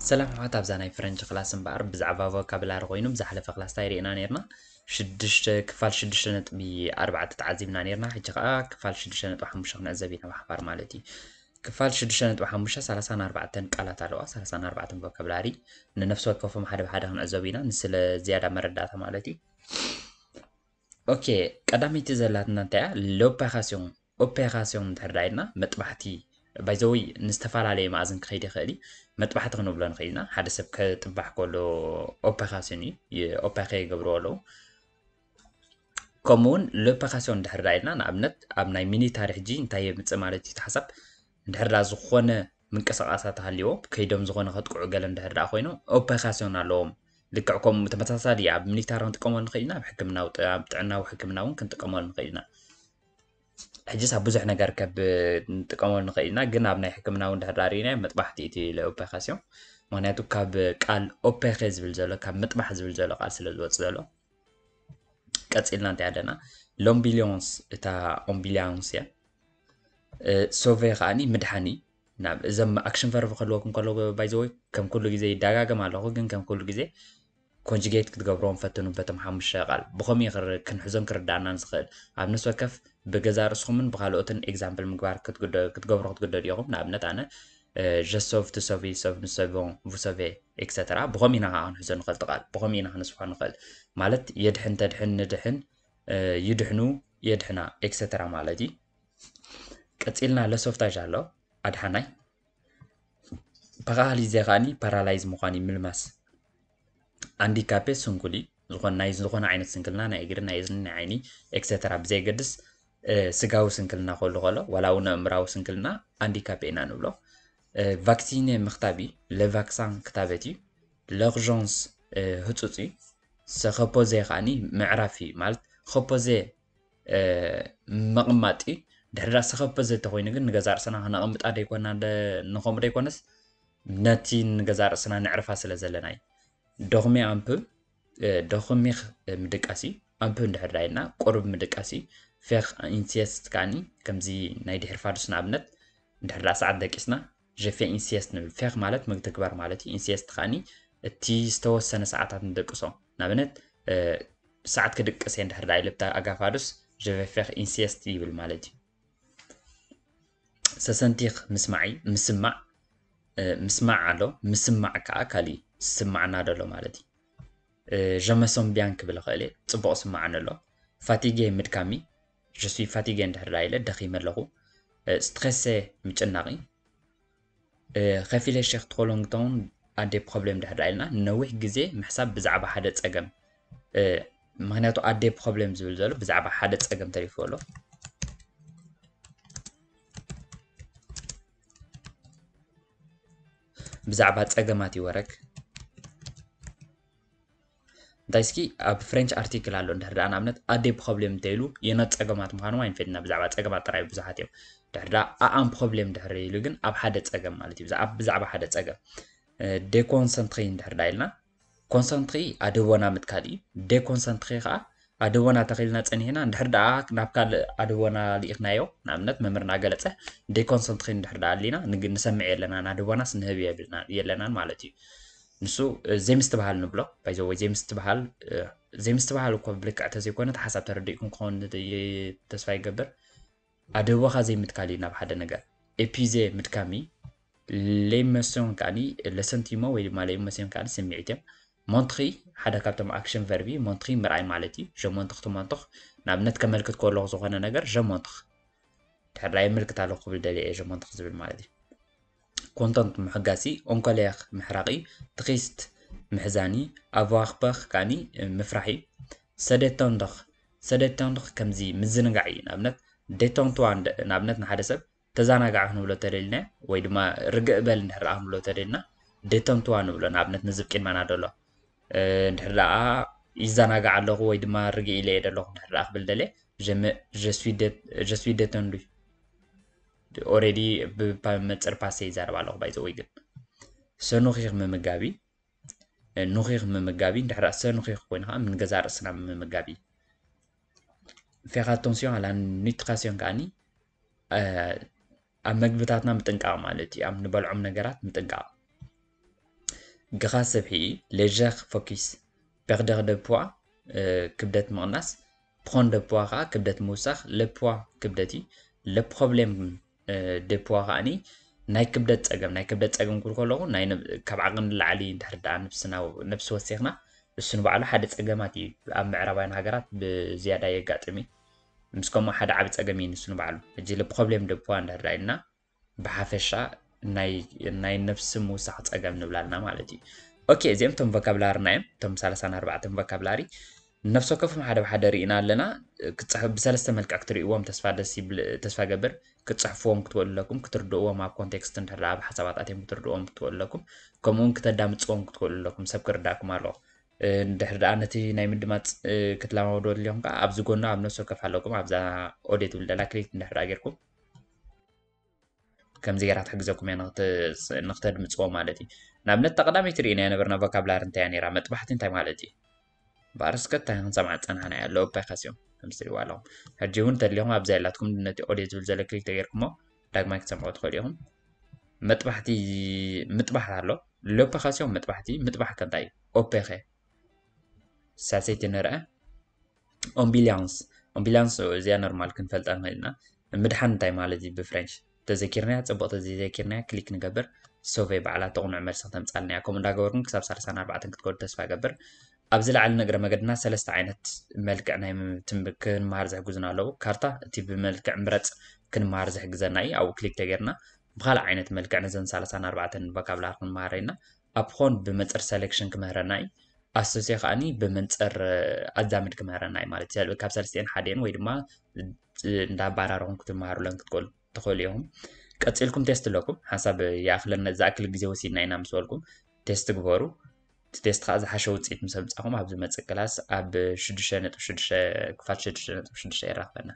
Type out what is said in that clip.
ሰላም ኣሕዋት፣ ኣብዛ ናይ ፍረንች ክላስ እምበኣር ብዛዕባ ቮካብላሪ ኮይኑ ብዝሓለፈ ክላስ እንታይ ርኢና ነርና? ሽዱሽተ፣ ክፋል ሽዱሽተ ነጥቢ ኣርባዕተ ተዓዚብና ነርና። ሕጂ ከኣ ክፋል ሽዱሽተ ነጥቢ ሓሙሽተ ክንዕዘብ ኢና ብሓባር ማለት እዩ። ክፋል ሽዱሽተ ነጥቢ ሓሙሽተ ሰላሳን ኣርባዕተን ቃላት ኣለዋ፣ ሰላሳን ኣርባዕተን ቮካብላሪ። ንነፍሲ ወከፎም ሓደ ብሓደ ክንዕዘብ ኢና፣ ንስለ ዝያዳ መረዳእታ ማለት እዩ። ኦኬ፣ ቀዳመይቲ ዘላትና እንታይ እያ? ሎፓኻሲዮን። ኦፔራሲዮን እንድሕር ዳይና መጥባሕቲ፣ ባይዘወይ ንዝተፈላለየ መኣዝን ክኸይድ ይኽእል እዩ። መጥባሕቲ ክንብሎ ንኽእል ኢና። ሓደ ሰብ ከጥባሕ ከሎ ኦፔራሲዮን እዩ፣ ኦፔራ ይገብርዎ ኣለዉ። ከምኡ እውን ሎፓኻሲዮን እንድሕር ዳይና ንኣብነት ኣብ ናይ ሚሊታሪ ሕጂ እንታይ የምፅእ ማለት እዩ? እቲ ሓሳብ እንድሕር ዳ ዝኾነ ምንቅስቃሳት ሃልይዎም ከይዶም ዝኾነ ከጥቅዑ ገለ እንድሕር ዳ ኮይኖም ኦፔራሲዮን ኣለዎም። ልክዕ ከምኡ ተመሳሳሊ ኣብ ሚሊታሪ ክንጥቀመሉ ንኽእል ኢና፣ ኣብ ሕክምናዊ ጥ- ኣብ ጥዕናዊ ሕክምና እውን ክንጥቀመሉ ንኽእል ኢና። ሕጂስ ኣብ ብዙሕ ነገር ከብ ንጥቀመሉ ንኽእል ኢና፣ ግን ኣብ ናይ ሕክምና እውን ድሕር ዳርኢና መጥባሕቲ እቲ ለኦፐካሲዮን። ምክንያቱ ካብ ቃል ኦፔኸ ዝብል ዘሎ፣ ካብ ምጥባሕ ዝብል ዘሎ ቃል ስለ ዝወፅ ዘሎ። ቀፂልና እንታይ ኣለና? ሎምቢሊዮንስ፣ እታ ኦምቢሊያንስ እያ። ሶቬ ከዓኒ ምድሓኒ። ናብ እዞም ኣክሽን ቨርብ ክህልወኩም ከሎ ባይዘወይ ከም ኩሉ ግዜ ይደጋገም ኣለኹ፣ ግን ከም ኩሉ ግዜ ኮንጁጌት ክትገብርዎም ፈትኑ። በቶም ሓሙሽተ ቃል ብኸምኡ እዩ ክር- ክንሕዞን ክርዳእናን ዝኽእል። ኣብ ነፍሲ ወከፍ ብገዛ ርእስኹምን ብካልኦትን ኤግዛምፕል ምግባር ክትግደ- ክትገብሩ ክትግደዱ ኢኹም። ንኣብነት ኣነ ጀሶቭ ትሶቪ ሶቭ ንሶቮ ቡሶቬ ኤክሰተራ። ብኸምኡ ኢና ከዓ ክንሕዞ ንኽእል፣ እቲ ቃል ብኸምኡ ኢና ክነስፍሖ ንኽእል። ማለት የድሕን፣ ተድሕን፣ ንድሕን፣ ይድሕኑ፣ የድሕና ኤክሰተራ ማለት እዩ። ቀፂልና ለሶፍታዥ ኣሎ ኣድሓናይ። ፓራሊዜ ከዓኒ ፓራላይዝ ምዃን እዩ፣ ምልማስ። ኣንዲካፔ ስንኩል እዩ። ዝኾነ ናይ ዝኾነ ዓይነት ስንክልና፣ ናይ እግሪ፣ ናይ እዝኒ፣ ናይ ዓይኒ ኤክሰተራ ብዘየገድስ ስጋዊ ስንክልና ክህሉ ከሎ ዋላ እውን ኣእምራዊ ስንክልና ኣንዲካፔ ኢና ንብሎ። ቫክሲኔ ምኽታብ እዩ፣ ለቫክሳን ክታበት እዩ። ለርጀንስ ህፁፅ እዩ። ሰኸፖዜ ከዓኒ ምዕራፍ እዩ። ማለት ኸፖዜ ምቕማጥ እዩ። ድሕሪ ዳ ሰኸፖዜ እንተኮይኑ ግን ንገዛ ርእስና ክነቐምጣ ደይኮና ንኸምኡ ደይኮነስ ነቲ ንገዛ ርእስና ንዕርፋ ስለ ዘለና እዩ። ዶኽሜ ኣምፕ ዶኽሚኽ ምድቃስ እዩ። ኣምፕ እንድሕር ዳ ኢልና ቁሩብ ምድቃስ እዩ። ፌኽ ኢንሲየስት ከዓኒ ከምዚ ናይ ድሕሪ ፋዱስ ንኣብነት እንድሕር ዳ ሰዓት ደቂስና ጀፌ ኢንሲየስት ንብል። ፌኽ ማለት ምግትግባር ማለት እዩ። ኢንሲየስት ከዓኒ እቲ ዝተወሰነ ሰዓታት ንደቅሶ። ንኣብነት ሰዓት ክድቅስ እየ እንድሕር ዳ ኢለ ብታ ኣጋፋዱስ ጀፌ ፌኽ ኢንሲየስት ይብል ማለት እዩ። ሰሰንቲኽ ምስማዕ እዩ። ምስማዕ ምስማዕ ኣሎ፣ ምስማዕ ከዓ ካሊእ ዝስማዕና ደሎ ማለት እዩ። ጀመሶም ቢያን ክብል እኽእል እየ፣ ፅቡቕ ስማዕኒ ኣሎ። ፋቲጌ ምድካሚ፣ ጀስዊ ፋቲጌ እንድሕር ዳ ኢለ ደኺመ ኣለኹ። ስትሬሴ ምጭናቕ እዩ። ከፊለ ሼክ ትኾሎንግቶን ኣዴ ፕሮብሌም ድሕር ዳ ኢልና ንነዊሕ ግዜ ምሕሳብ ብዛዕባ ሓደ ፀገም። ምክንያቱ ኣዴ ፕሮብሌም ዝብል ዘሎ ብዛዕባ ሓደ ፀገም ተሪፉ ኣሎ። ብዛዕባ ፀገማት ይወረግ። እንታይ እስኪ ኣብ ፍሬንች ኣርቲክል ኣሎ እንድሕር ደኣ ንኣብነት ኣዴ ፕሮብሌም እንተኢሉ የኖት ፀገማት ምዃኑ ኣይንፈልጥና። ብዛዕባ ፀገማት ጥራይ ብዙሓት እዮም። ድሕር ደኣ ኣኣም ፕሮብሌም ድሕር ኢሉ ግን ኣብ ሓደ ፀገም ማለት እዩ። ብዛዕባ ሓደ ፀገም ዴኮንሰንትሪ እንድሕር ደኣ ኢልና ኮንሰንትሪ ኣድህቦና ምትካል እዩ። ዴኮንሰንትሪ ከዓ ኣድህቦና ተኺልና ፀኒሕና እንድሕር ደኣ ናብ ካልእ ኣድህቦና ልኢኽናዮ፣ ንኣብነት መምህር እናገለፀ ዴኮንሰንትሪ እንድሕር ደኣ ኣሊና ንግ- ንሰምዕ የለናን ኣድህቦናስ ንህብ የብልና- የለናን ማለት እዩ። ንሱ ዘይምስትብሃል ንብሎ። ባይዘወይ ዘይምስትብሃል ዘይምስትብሃል እኮ ብልክዕ ተዘይኮነ እቲ ሓሳብ ተረዲእኩም ክኸውን ተስፋ ይገብር። ኣድህቦኻ ዘይምትካል እዩ ናብ ሓደ ነገር። ኤፒዜ ምድካሚ ሌመሲዮን ከዓኒ ለሰንቲሞ ወይ ድማ ሌመሲዮን ከዓኒ ስምዒት እዮም። ሞንትኺ ሓደ ካብቶም ኣክሽን ቨርቢ ሞንትኺ ምርኣይ ማለት እዩ። ጀሞንትኽ ትሞንትኽ ንኣብነት ከመልክት ከለኹ ዝኾነ ነገር ጀሞንትኽ ድሕር የምልክት ኣለኹ ክብል ደልየ እየ ጀሞንትኽ ዝብል ማለት እዩ። ኮንተንት ምሕጋሲ ኦንኮሌር ምሕራቕ እዩ። ትኺስት ምሕዛኒ ኣቫርፐኽ ከዓኒ ምፍራሕ እዩ። ሰደተንዶኽ ሰደተንዶኽ ከምዚ ምዝንጋዕ እዩ። ንኣብነት ዴቶንትዋ ንኣብነት ንሓደ ሰብ ተዛናጋዕ ክንብሎ ተደልና ወይ ድማ ርግእ በል እንድሕር ደኣ ክንብሎ ተደልና ዴቶንትዋ ንብሎ። ንኣብነት ንዝብ ቂድማና ደሎ እንድሕር ደኣ ይዘናጋዕ ኣለኹ ወይ ድማ ርግእ ኢለ እየ ደለኹ እንድሕር ደኣ ክብል ደልየ ጀስዊ ዴቶንዱ ኦሬዲ ብመፅር ፓሰ ይዛረብ ኣለኹ ባይዘወይ ግን ሰኑኺኽ ምምጋቢ ኑኺኽ ምምጋቢ እንድሕር ደኣ ሰኑኺኽ ኮይኑ ከዓ ምንገዛ ርእስና ምምጋቢ ፌኻቶንሲዮን ኣላ ኒትራሲዮን ከዓኒ ኣብ መግብታትና ምጥንቃቕ ማለት እዩ። ኣብ ንበልዖም ነገራት ምጥንቃቕ። ግኻ ሰብሒ ሌጀር ፎኪስ ፔርደር ደ ፖዋ ክብደት ምቕናስ፣ ፕሮን ደ ፖዋ ከዓ ክብደት ምውሳኽ። ለፖዋ ክብደት እዩ። ለፕሮብሌም ደ ፖዋ ከዓኒ ናይ ክብደት ፀገም። ናይ ክብደት ፀገም ክብል ከለኹ ናይ ነብ- ካብ ዓቕን ንላዕሊ እንድሕር ደኣ ነብስና ነብሲ ወሲኽና፣ እሱ ንባዕሉ ሓደ ፀገማት እዩ። ኣብ ምዕራባውያን ሃገራት ብዝያዳ የጋጥም እዩ። ምስ ከምኡ ሓደ ዓቢ ፀገም እዩ ንሱ ንባዕሉ። ሕጂ ለፕሮብሌም ደ ፖዋ እንድሕር ደኣ ኢልና ብሓፈሻ ናይ ናይ ነብሲ ምውሳኽ ፀገም ንብላልና ማለት እዩ። ኦኬ፣ እዚኦም እቶም ቮካብላርና እዮም። እቶም ሰላሳን ኣርባዕተን ቮካብላሪ ነፍሲ ወከፎም ሓደ ብሓደ ርኢና ኣለና። ክትፅሕ ብሰለስተ መልክዕ ክትርእይዎም ተስፋ ደስ ይብል ተስፋ ገብር። ክትፅሕፍዎም ክትክእሉ ኣለኩም፣ ክትርድእዎም ኣብ ኮንቴክስት እንድሕር ደኣ ኣብ ሓሳባት ኣትዮም ክትርድእዎም ክትክእሉ ኣለኩም። ከምኡ እውን ክተዳምፅዎም ክትክእሉ ኣለኩም፣ ሰብ ክርዳእኩም ኣለዎ። እንድሕር ደኣ ነቲ ናይ ምድማፅ ክትለማመዱ ኣድልዮም ከዓ ኣብዚ ጎና ኣብ ነፍሲ ወከፍ ኣለኩም ኣብዛ ኦዴት ትብል ደላ ክሊክ እንድሕር ደኣ ጌርኩም ከምዚ ገይራ ትሕግዘኩም እያ ንክተድምፅዎ ማለት እዩ። ንኣብነት እታ ቀዳመይቲ ርኢናያ ነበርና ቮካብላሪ እንታይ እያ ነይራ፣ መጥባሕቲ እንታይ ማለት እዩ? ባርስከት እንታይ ክንሰምዓ ዝፀናሕና እያ ኣለዉ ፓይካስዮም ከምዚ ትሪእዋ ኣለኹም። ሕጂ እውን ተድሊኹም ኣብዛ ያላትኩም ነቲ ኦዲዮ ዝብል ዘሎ ክሊክ ተገይርኩሞ ዳግማይ ክትሰምዑ ትኽእሉ ኢኹም። መጥባሕቲ ምጥባሕ ኣሎ። ሎፓካስዮም መጥባሕቲ ምጥባሕ ከ እንታይ እዩ? ኦፔኸ ሳሰይቲ ንርአ ኦምቢላንስ ኦምቢላንስ እዚኣ ኖርማል ክንፈልጣ ንኽእል ኢና። ምድሓን እንታይ ማለት እዩ ብፍሬንች? ተዘኪርናያ ፅቡቕ፣ ተዘይዘኪርናያ ክሊክ ንገብር። ሶቬ ባዕላ ተቑንዕ መልሲ ክተምፃልና እያ። ከምኡ እንዳገበርኩም ክሳብ ሰላሳን ኣርባዕተን ክትከዱ ተስፋ ገብር። ኣብዚ ላዕሊ ንእግረ መገድና ሰለስተ ዓይነት መልክዕ ናይ ትም- ክንመሃር ዝሕግዙና ኣለዉ። ካርታ እቲ ብመልክዕ ምረፅ ክንመሃር ዝሕግዘና እዩ። ኣብኡ ክሊክ ተገይርና ብካልእ ዓይነት መልክዕ ነዘን ሰላሳን ኣርባዕተን ቮካብላሪ ክንመሃር ኢና። ኣፕኾን ብመንፅር ሰሌክሽን ክምህረና እዩ። ኣሶሴ ከዓኒ ብመንፅር ኣዛምድ ክምህረና እዩ ማለት እዩ። ካብ ሰለስቲኤን ሓደን ወይ ድማ እንዳባራረኹም ክትመሃሩለን ክትክእሉ ትኽእሉ ኢኹም። ቀፂልኩም ቴስት ኣለኩም። ሓንሳብ ይኣኽለና ዝኣክል ግዜ ወሲድና ኢና ምስ በልኩም ቴስት ግበሩ። እቲ ቴስት ከዓ ዝሓሸ ውፅኢት ምስ ኣምፃኹም ኣብ ዝመፅእ ክላስ ኣብ ሽዱሽተ ነጥቢ ሽዱሽተ ክፋል ሽዱሽተ ነጥቢ ሽዱሽተ የራኽበና።